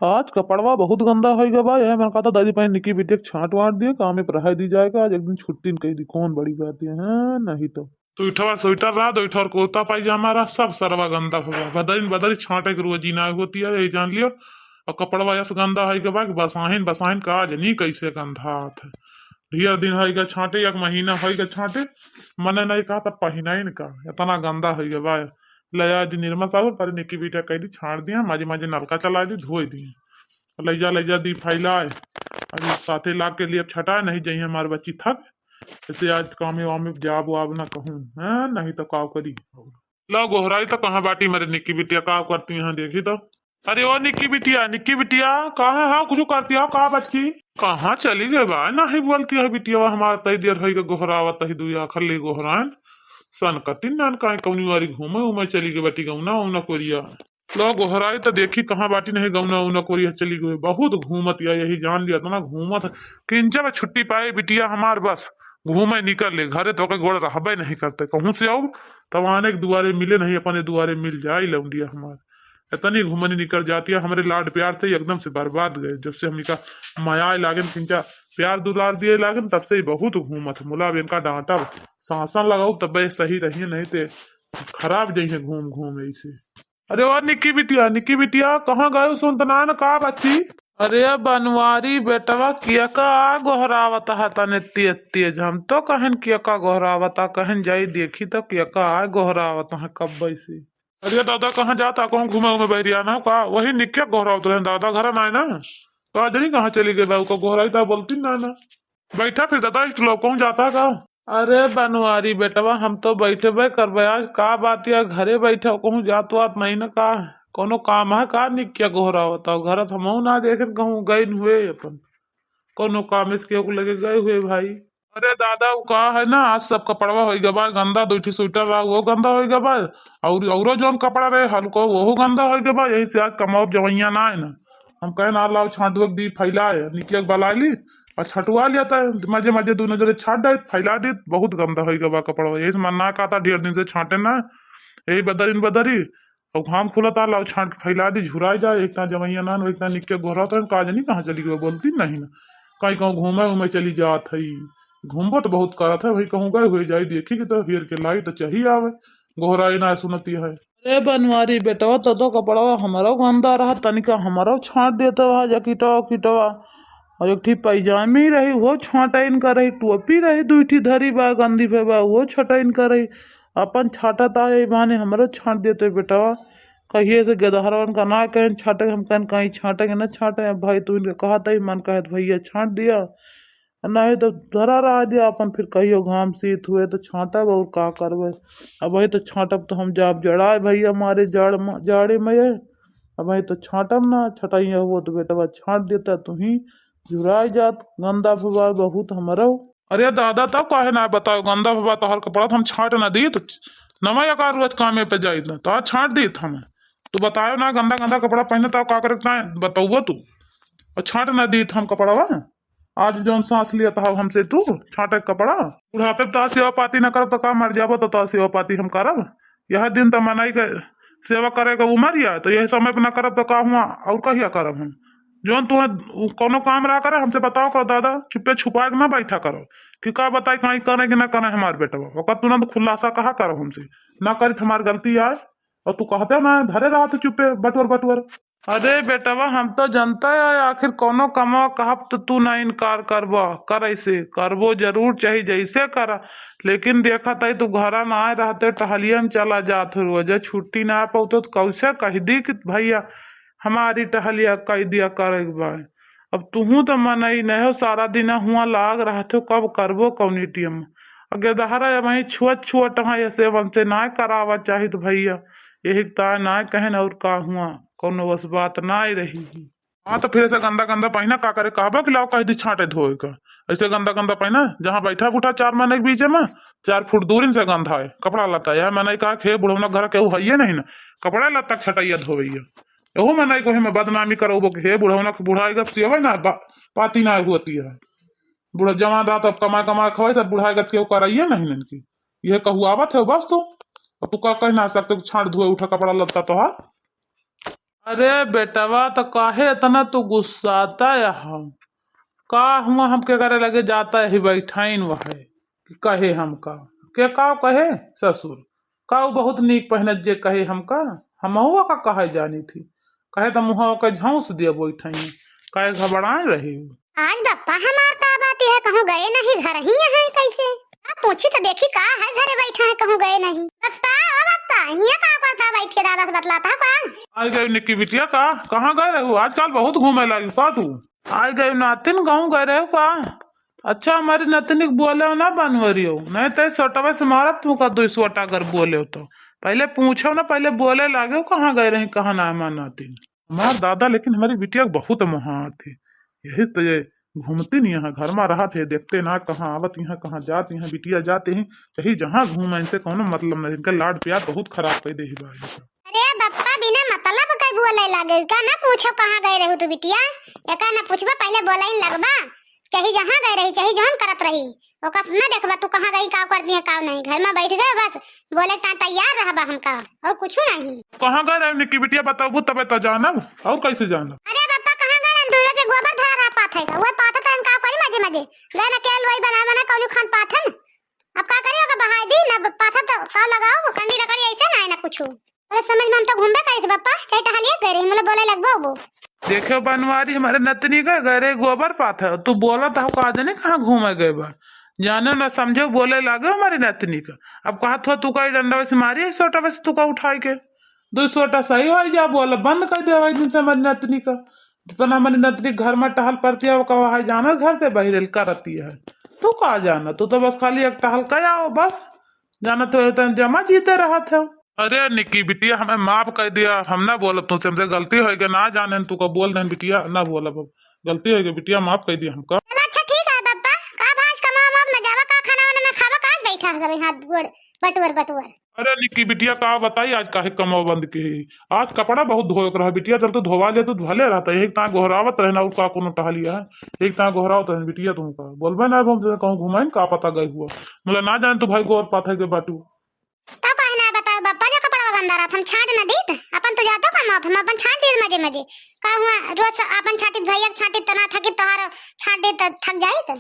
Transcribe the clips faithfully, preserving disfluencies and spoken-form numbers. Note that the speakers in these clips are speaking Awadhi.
आज कपड़वा बहुत गंदा होइ गवा बा, यह मन कहत है दादी पाई निक्की बिटिया के छाँट वाँट दिए, काम में पढ़ाई दी जाएगा, आज एक दिन छुट्टी न कही दी, कौन बड़ी बात है, हाँ, नहीं तो। तू इठवा स्वेटर रहा, दो इठवा कुर्ता पायजामा रहा, सब सरवा गंदा होइ गवा बा। बदरी न बदरी छाँटे के रोजी ना होती है, यही जान लियो। और कपड़वा यस गंदा होइ गवा बा कि बसाहिन, बसाहिन का आज नहीं कैसे गंधात है। ढेर दिन होइ गवा छाँटे, एक महीना होइ गवा छाँटे, मने नहीं कहा तब पहिना ही न का, इतना गंदा होइ गवा बा। ले आए दी निरमा साबुन, पर निक्की बिटिया कह दी छाँट दिया, मजे मजे नलका चला दी, धोए दी। ले जा, ले जा दी फैलाए, अभी साथे लाग के लिए छटाए, नहीं जाइए हमारे बच्ची थक। ऐसे आज कामे वामे जाब वाब ना कहूँ, हैं, नहीं तो काव करी। लो गोहराई तो कहाँ बाटी मेरे निक्की बिटिया, काव करती यहाँ देखी तो। अरे ओ निक्की बिटिया, निक्की बिटिया, कहाँ है, कुछ करती हो का बच्ची? कहाँ चली गई बा, नहीं बोलती है बिटिया, हमार तई देर होई के गोहरावत ही दुई आखर ले गोहरान। सन कतिन नान काहे कौनी वारी घूमे उमे चली गई बाटी गौना उना कोरिया। लो गोहराई त देखी कहाँ बाटी नहीं गौना उना कोरिया चली गई। बहुत घूमत या यही जान लिया इतना घूमत है। किंचा में छुट्टी पाए बिटिया हमार बस घूमे निकल ले, घरे तो के गोड़ रहबे नहीं करते। कहूँ से आऊ तब आने के दुआरे मिले नहीं, अपने दुआरे मिल जाए लौंडिया हमार। इतनी घूमनी निकल जाती है हमरे लाड प्यार से ही एकदम से बर्बाद गए। जब से हमनी का माया लागन किंचा प्यार दुलार दिए लागन तब से ही बहुत घूमत है। मुला अब इनका डांटब, शासन लगाऊ तब सही रहिए, नहीं ते खराब जइहे घूम घूम ऐसे। अरे ओ निक्की बिटिया, निक्की बिटिया, कहाँ गए सुनत ना न का बच्ची? अरे बनवारी बेटवा, किया का आ गोहरावत है तने तेज तेज? हम तो कहन किया का गोहरावत है, कहन जाई देखी तो किया का आ गोहरावत है कब से। अरे दादा, कहाँ जाता, कहूँ घूमे उमे बहरिया ना का? वही निक्किया गोहरावत रहे दादा, घर ना है ना। का जनी कहाँ चली गई बा, का गोहराई ता बोलती ना ना। बैठा फिर दादा, इस लोग कहूँ जाता का? अरे बनवारी बेटवा, हम तो बैठबे करबे आज, का बात या घरे बैठा, कहूँ जात वात नहीं ना का? कोनो काम है का निक्किया गोहरावत हो? घर त हमहू ना देखे कहूँ गइन हुए अपन, कोनो काम इसके ओके लगे गए हुए भाई। अरे दादा, वो का है ना, आज सब कपड़वा होइ गवा बा गंदा, दो ठे स्वेटर रहा वो गंदा होइ गवा बा, और औरो जौन कपड़ा रहे हल्को वो गंदा होइ गवा बा। यही से आज कमाओ जवैया ना है ना, हम कहे ना लाओ छाँट दुआ दी फैलाए, निकिया के बला ली और छटवा लिया था। मजे मजे दोनों जने छाँट डाइत, फैला दीत, बहुत गंदा होइ गवा बा कपड़वा। यही से मन ना कहता ढेर दिन से छाँटे ना, यही बदरी न बदरी, और घाम खुलता, लाओ छाँट के फैला दी, झुराई जाए। एक ता जवैया ना, एक ता निकिया गोहरात है, का जनी कहाँ चली गई, बोलती नहीं ना, कहीं कहूँ घूमे उमे चली जात है। घूमबो तो बहुत करत है भाई, कहूँ गए हुए जाई देखी कि तो हेर के लाई तो चाहिए आवे, गोहराई ना सुनती है। अरे बनवारी बेटवा, तो, तो कपड़वा हमरो गंदा रहा, तनिका हमरो छाँट देता वहाँ जकिटवा उकिटवा। और एक ठी पैजामी रही, वो छाँटइन का रही, टोपी रही, दुई ठी धरी बा, गंदी भे बा, वो छाँटइन का रही। अपन छाँटत आ, यही बहाने हमरो छाँट देते बेटवा। कहिए से गदहरवन का ना कहन छाँटे, हम कहन कहीं छाँटे के ना छाँटे। अब भाई तू इनके कहत है, मन कहत भैया छाँट दिया, नहीं तो धरा रहा दिया अपन, फिर कहियो घाम शीत हुए तो छाँटब और का करबे। अब वही तो छाँटब तो हम जाब जड़ाए भैया, मारे जाड़ म-, जाड़े में ये। अब वही तो छाँटब ना, छटैया हुआ तो बेटवा छाँट देता, तू ही झुराए जात, गंदा भवा बहुत हमरो। अरे दादा, तब काहे ना बताओ, गंदा भवा तोहर कपड़ा तो हम छाँट ना दीत, नवा एका रोज कामे पे जाइत ना, तो छाँट दीत हम। तू बताओ ना, गंदा गंदा कपड़ा पहने तो का करे, बताओ तू, और छाँट ना दीत हम कपड़वा। आज जौन सांस लिया था हमसे तू, छाँटे कपड़ा। बुढ़ापे तो सेवा पाती न करब तो का, मर जाबो तो, तो सेवा पाती हम करब? यह दिन तो मनई के सेवा करे के उमर या, तो यही समय पे ना करब तो का हुआ, और कहिया करब हम? जौन तू कोनो काम रहा करे, हमसे बताओ करो दादा, चुप्पे छुपा के ना बैठा करो कि का बताई, कहीं करे कि ना करे हमार बेटवा। ओकर तुरंत खुलासा कहा करो हमसे, ना करी तो हमार गलती आए, और तू कहते ना धरे रहा तो चुप्पे बटुअर बटुअर। अरे बेटवा, हम तो जनता है, आखिर कोनो कमवा कहब तो तू ना इनकार करबा, कर ऐसे करबो जरूर, चाहे जैसे करा, लेकिन देखत है तू घरा ना आए रहते, टहलिया में चला जात हो, रोजे छुट्टी ना पाउत तो कैसे कह दी कि भैया हमारी टहलिया कह दिया करे के बा। अब तुहू तो मनई नहीं हो, सारा दिन हुआ लाग रहते हो, कब करबो कौनी टीम। अगे दहरा अब वहीं छुअत छुअट हाँ, ऐसे वंसे ना करावा चाहित भैया, यही ताय ना कहन और का हुआ, कौनो बस बात ना रही। हाँ, तो फिर ऐसे गंदा गंदा पहिना का करे, कहबो कि लाओ कह दी छाँटे धोए का। ऐसे गंदा गंदा पहिना, जहाँ बैठा उठा चार मने के बीच में, चार फुट दूरी से गंधा है कपड़ा लता। यह मने कहा कि हे बुढ़ौना घर केहू हइये नहीं ना, कपड़ा लता छटैया धोवैया। एहू मने को हमें बदनामी करो कि हे बुढ़ौना के बुढ़ाई गप सियावे ना, बा-, पाती ना होती है। बूढ़ा जवान रहा तो अब कमा कमा खवाई, तब बुढ़ाई गत केहू कराइए नहीं इनकी। यह कहुआवत है बस तो। अब तू का कह ना सकते कि छाँट धोए उठा कपड़ा लता तोहार। अरे बेटवा, तो काहे इतना तू गुस्साता है? हम का हुआ, हम के करे लगे जाता है, बैठाइन वह है कि कहे हमका, के का कहे ससुर, का उ बहुत नीक पहनत जे कहे हमका, हमहुआ का कहे जानी थी, कहे तो मुँह ओकर झौंस दिया बैठाइन, काहे घबराए रहे हो? आज बप्पा हमार का बात है, कहूँ गए नहीं, घर ही है कैसे? अब पूछी तो देखी का है, घरे बैठा है, कहूँ गए नहीं। बप्पा, ओ बप्पा, हियाँ का करता बैठ के दादा से बतलाता है का? आई गई निक्की बिटिया का, कहाँ गए रहू? आजकल बहुत घूमे लागी का तू? आई गई नातिन, कहूँ गए रहू का? अच्छा, हमारी नतनी के बोले ना बनवरियो, नहीं तो सोटवे से मारब तू का, दो सोटा अगर बोले तो। पहले पूछो ना, पहले बोले लागे, कहाँ गए रही, कहाँ ना हमार नातिन। हमार दादा, लेकिन हमारी बिटिया के बहुत मोहात है, यही तो ये घूमती नहीं यहाँ, घर में रहत है, देखते ना कहाँ आवत यहाँ, कहाँ जात यहाँ, बिटिया जाते ही कहीं जहाँ घूम, इनसे कौनो मतलब नहीं, इनका लाड प्यार बहुत खराब कर दे ही बा। अरे बप्पा, बिना मतलब के बोले लागे का? ना पूछो कहाँ गए रहू तू बिटिया, एका ना पूछबा, पहले बोले ही लगबा। चाहे जहाँ गए रही, चाहे जौन करत रही, ओका न देखबा तू कहाँ गई, का कर दिए, का नहीं। घर में बैठ गए बस, बोले का तैयार रहबा हमका, और कुछ नहीं। कहाँ गए रहे निक्की बिटिया, बताबू तबे तो जानब, और कैसे जानब? अरे बप्पा, कहाँ गए रहे? दूर से गोबर धरा रहा पाथे का, वो पाथे तो का करी मजे मजे, गए ना केल वही बना बना कौनी खान पाथन। अब का करी, ओका बहाई दी ना, पाथे तो का लगाओ, कंडी लकड़ी ऐसे ना है ना कुछ। अरे समझ में हम तो घूमबे करी थे बप्पा, कहीं टहलिए गए रही, मतलब बोले लगबो वो। देखो बनवारी, हमारे नतनी का घरे गोबर पाथे, तू बोलत हो का जाने कहाँ घूमे गए बा, जाने ना समझो, बोले लागे हमारी नतनी का। अब कहा थो तू का डंडा वैसे मारी है, सोटा वैसे तू का उठाई के, दो सोटा सही हो जा, बोला बंद कर दे भाई, दिन से हमारी नतनी का। जितना हमारी नतनी घर में टहल पड़ती है, वो कहा है जाना घर से बहिरेल करती है, तू का जाना, तू तो बस खाली एक टहल कर आओ बस, जाना तो तन जमा जीते रहत है। अरे निक्की बिटिया, हमें माफ कर दिया, हम ना बोलब तुमसे, हमसे गलती हो गई, ना जाने तू का बोल देन बिटिया, ना बोलब अब, गलती हो गई बिटिया, माफ कर दिया हमका। चलो अच्छा ठीक है बप्पा, का भाज कमाओ, अब ना जावा, का खाना वाना ना खावा, का आज बैठा है सब हाथ गोड़ बटुअर बटुअर। अरे निक्की बिटिया, का बताई आज काहे कमाओ बंद की है, आज कपड़ा बहुत धोए के रहा बिटिया, चल तू धोवा ले, तू भले रहता, एक ता गोहरावत रहना, और का कोनो टहलिया है, एक ता गोहरावत रहना बिटिया, तुमका बोलबे ना, अब हम कहूँ घुमाइन का पता गए हुआ, मतलब ना जाने तू भाई गोर पाथे के बाटू। तो कहे ना बताओ बप्पा, जो कपड़ा गंदा रहत, हम छांट न दीत, अपन तो जातो कमाओ, हम अपन छांट दीत मजे मजे। का हुआ, रोज अपन छांटित, भैया के छांटित तना थकी, तोहार छांट दीत थक जाइत।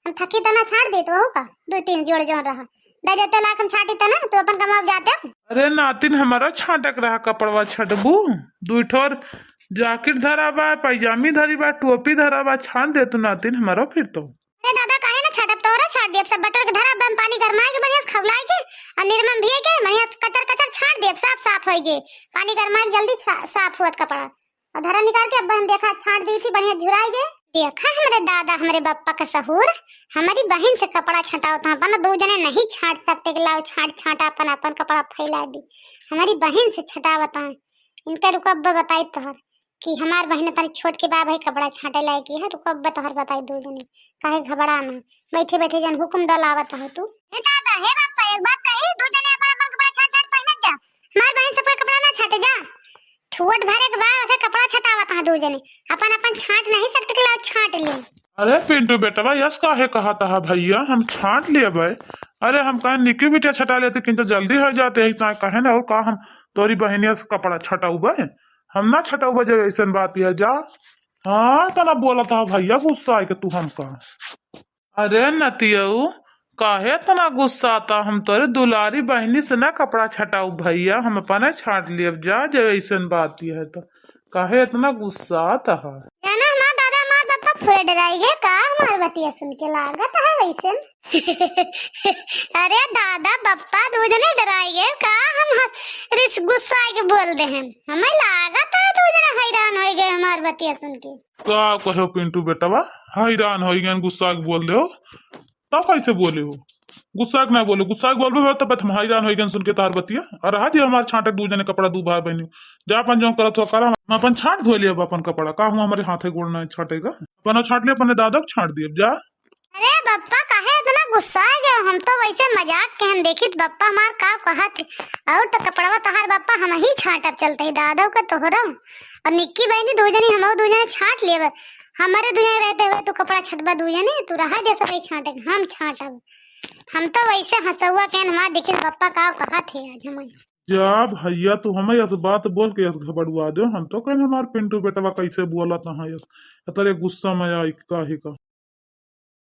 हम थकी तना छांट दीत, वहू का दो तीन जोड़ जोड़ रहा, दे देते लाख हम छांटित तना, तू अपन कमाओ जाते। अरे नातिन, हमारा छांटक रहा कपड़वा छटबू, दू ठोर जाकिट धरा बा, पैजामी धरी बा, टोपी धरा बा, छांट दे तू नातिन हमारा फिर तो। अरे दादा, काहे ना छाटब, तोहरा छाट देब, सब बटोर के धरब, हम पानी गरमाए के बढ़िया से खौलाए के, और निरमा भिए के बढ़िया से कचर कचर छाट देब, साफ साफ होई जे। पानी गरमाए के जल्दी सा-, साफ होत कपड़ा। और धरा निकाल के अब हम देखा छाट दी थी, बढ़िया झुराई जे। देखा हमरे दादा, हमरे बप्पा का सहूर, हमारी बहिन से कपड़ा छटावत हैं, अपन दो जने नहीं छाट सकते कि लाओ छाट छाटा अपन, अपन कपड़ा फैला दी। हमारी बहिन से छटावत हैं, इनका रुको अब बताई तोहर। कि हमार बहिन तनी छोट के बा भाई, कपड़ा छाटे लायक है, रुको अब तोहर बताई दू जने, काहे घबरा ना, बैठे बैठे जन हुकुम डलावत हो तू। हे दादा, हे बापा, एक बात कही, दू जने अपन अपन कपड़ा छाट छाट पहनत जा, हमार बहिन सबका कपड़ा ना छाटे जा, छोट भरे के बा, उसे कपड़ा छटावत है दू जने, अपन अपन छाट नहीं सकते के लाओ छाट ले। अरे पिंटू बेटवा, यस काहे कहत है भैया, हम छाट लेबे। अरे हम कहे निक्की बिटिया छटा लेते, किंतु जल्दी हो जाते है, इतना कहे ना, और का हम तोरी बहिनिया से कपड़ा छटौबे? हम ना छटौबे जब ऐसन बात है जा। हाँ, तना बोलत है भैया गुस्सा है कि तू हमका। अरे नतियऊ, काहे तना गुस्साता? हम तोरे दुलारी बहिनी से ना कपड़ा छटाऊ भैया, हम अपने छाट लेब जा, जब ऐसन बात है तो। काहे इतना गुस्सात है? जाना हमार दादा, हमार बप्पा पूरे डराई गए का हमार बतिया सुन के, लागत है वैसे। अरे दादा बप्पा दू जने डराई गए का, हम हंस-, रिस गुस्सा के बोल दे हैं, हमें लागत है दू जने हैरान हो गए हमार बतिया सुन के। का कहो पिंटू बेटवा, हैरान हो गए, गुस्सा के बोल दे हो। तब कैसे बोले हो? गुस्सा के ना बोले, गुस्सा के बोलबे तब हम हैरान हो गए सुन के तार बतिया। और आज ये हमार छांटे दू जने कपड़ा, दू भाई बहनी, जा अपन जो करत हो करा, हम अपन छांट धो लिया अपन कपड़ा, का हुआ हमारे हाथे गोड़ ना छाटेगा, अपना छांट लिया, अपने दादा को छांट दिया, जा। अरे बप्पा, काहे इतना गुस्सा आ गया? हम तो वैसे मजाक के हम देखित बप्पा हमार का कहत, और तो कपड़वा तोहार बप्पा हम ही छांटब चलते ही दादा का तोहरो, और निक्की बहनी दू जनी, हम दू जने छांट लेब, हमारे दू जने रहते हुए तू कपड़ा छटबा दू जने, तू रहा जैसे नहीं छांटे, हम छांटब। हम तो वैसे हंसुआ के हमार देखित बप्पा का कहत है आज हमें। जा भैया, तू हमें यस बात बोल के यस घबड़ुआ दो। हम तो कहेन हमार पिंटू बेटवा कैसे बोलत है यस, इतरे गुस्सा में आई काहे का।